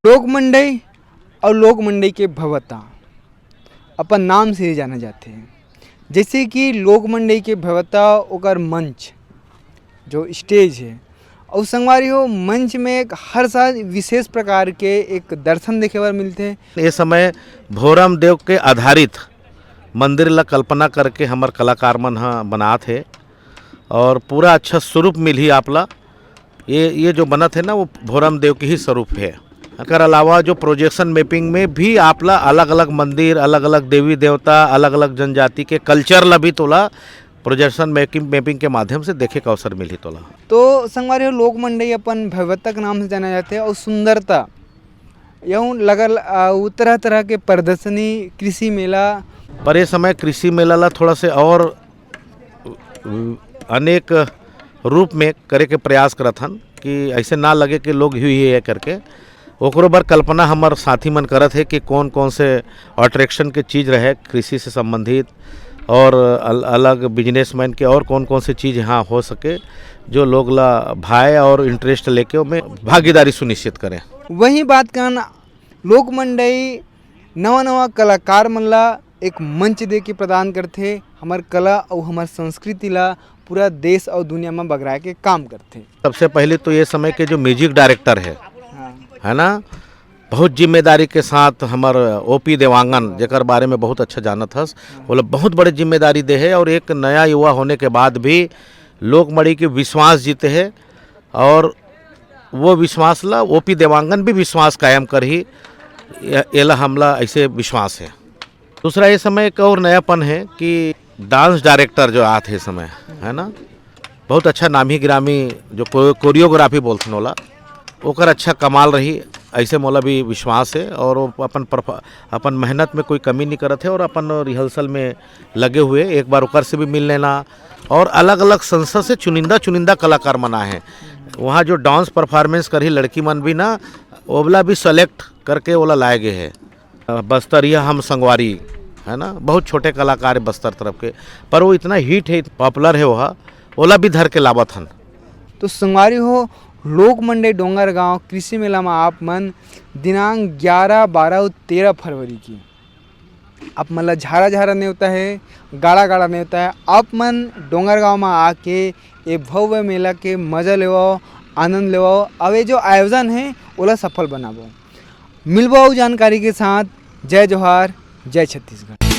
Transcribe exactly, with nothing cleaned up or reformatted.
लोक मंडई और लोक मंडई के भव्यता अपन नाम से ही जाना जाथे। जैसे कि लोक मंडई के भव्यता, ओकर मंच, जो स्टेज है, और संगवारी हो, मंच में एक हर साल विशेष प्रकार के एक दर्शन देखे बर मिलथे। ये समय भोरम देव के आधारित मंदिर ला कल्पना करके हमर कलाकार मन ह बनात हे, और पूरा अच्छा स्वरूप मिलही आप ला। ये, ये जो बनत है ना, वो भोरम देव के ही स्वरूप है। एकर अलावा जो प्रोजेक्शन मैपिंग में भी आप ला अलग-अलग मंदिर, अलग-अलग देवी देवता, अलग-अलग जनजाति के कल्चर ला भी तोला प्रोजेक्शन मैपिंग, मैपिंग के माध्यम से देखे के अवसर मिलही तोला। तो संगवारी हो, लोक मंडई अपन भव्यता के नाम से जाना जाथे और सुंदरता, यूं लगल, आ, उ तरह-तरह के प्रदर्शनी, कृषि मेला। पर ये समय कृषि मेला ला थोड़ा से और अनेक रूप में करे के प्रयास करत हन कि ऐसे ना लगे कि लोग ही है करके। ओकरो बर कल्पना हमर साथी मन करत हे कि कौन कौन से अट्रैक्शन के चीज़ रहे कृषि से संबंधित, और अल-, अलग बिजनेसमैन के और कौन कौन से चीज़ यहाँ हो सके, जो लोग ला भाए और इंटरेस्ट लेके ओमे भागीदारी सुनिश्चित करें। वही बात कहन, लोक मंडई नवा नवा कलाकार मन ला एक मंच दे के प्रदान करथे, हमर कला अउ हमर संस्कृति ला पूरा देश अउ दुनिया में बगराए के काम करथे। सबसे पहले तो ये समय के जो म्यूजिक डायरेक्टर है, हाँ। है ना, बहुत जिम्मेदारी के साथ हमर ओपी देवांगन, जेकर बारे में बहुत अच्छा जानत हस, वो लोग बहुत बड़े जिम्मेदारी दे है और एक नया युवा होने के बाद भी लोक मंडई के विश्वास जीते है और वो विश्वास ला ओपी देवांगन भी विश्वास कायम करही, ए-, एला हमला ऐसे विश्वास है। दूसरा, ये समय एक और नयापन है कि डांस डायरेक्टर जो आत हे समय, है ना, बहुत अच्छा नामी गिरामी जो को-, कोरियोग्राफी बोलथन ओला, ओकर अच्छा कमाल रही, ऐसे मोला भी विश्वास है। और वो अपन परफ-, अपन मेहनत में कोई कमी नहीं करत है और अपन रिहर्सल में लगे हुए, एक बार ओकर से भी मिल लेना। और अलग-अलग संस्था से चुनिंदा, चुनिंदा कलाकार मन आए हैं। वहाँ जो डांस परफॉर्मेंस करही लड़की मन भी ना, ओला भी सेलेक्ट करके ओला लाए गए हैं। अ, बस्तरिया हम संगवारी, है ना, बहुत छोटे कलाकार है बस्तर तरफ के, पर वो इतना हिट है, पॉपुलर है, वह ओला भी धर के लावत हन। तो संगवारी हो, लोक मंडई डोंगरगांव कृषि मेला में आप मन दिनांक ग्यारह, बारह और तेरह फरवरी की आप मन ला झारा झारा नेवता है, गाड़ा गाड़ा नेवता है। आप मन डोंगरगांव में आके ये भव्य मेला के मजा लेवाओ, आनंद लेवाओ, अब ये जो आयोजन है ओला सफल बनावो। मिलबो अउ जानकारी के साथ। जय जोहार, जय छत्तीसगढ़।